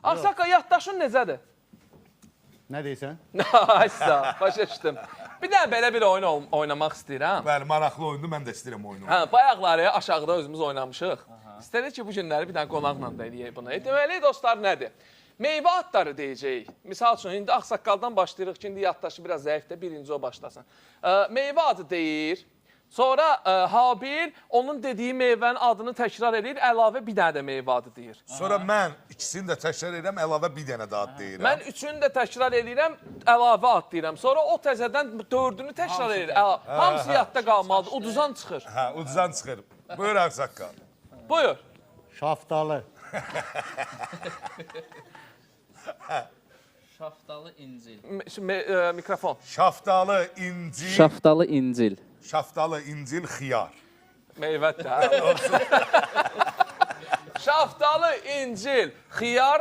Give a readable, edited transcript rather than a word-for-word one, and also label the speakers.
Speaker 1: Ağsaqqal, yaddaşın necədir?
Speaker 2: Nə deyirsən?
Speaker 1: Ay sağ ol, başa düşdüm. Bir dənə belə bir oyun oynamaq istəyirəm.
Speaker 3: Bəli, maraqlı oyundur. Mən də istəyirəm oyunu.
Speaker 1: Hə, bayaqları aşağıda özümüz oynamışıq. İstədik ki, bu günləri bir dənə qonaqla da eləyək bunu. Deməli, dostlar, nədir? Meyvə adları deyəcəyik. Misal üçün, indi ağsaqqaldan başlayırıq ki, indi yaddaşı biraz zəifdir, birinci o başlasın. Meyvə adı deyir. Sonra Habil onun dediyi meyvənin adını təkrar eləyir, əlavə bir dənə də meyvə adı deyir.
Speaker 3: Sonra mən ikisini də təkrar edirəm, əlavə bir dənə də ad deyirəm.
Speaker 1: Mən üçünü də təkrar eləyirəm, əlavə ad deyirəm. Sonra o təzədən dördünü təkrar eləyir. Hamısı yadda qalmalıdır, uduzan çıxır.
Speaker 3: Hə, uduzan çıxır. Buyur ağsaqqal.
Speaker 1: Buyur.
Speaker 2: Şaftalı.
Speaker 4: Şaftalı İncil.
Speaker 1: Mikrofon.
Speaker 3: Şaftalı, incil,
Speaker 4: Şaftalı İncil.
Speaker 3: şaftalı, incil, xiyar.
Speaker 1: Meyvədir də. Şaftalı, incil, xiyar.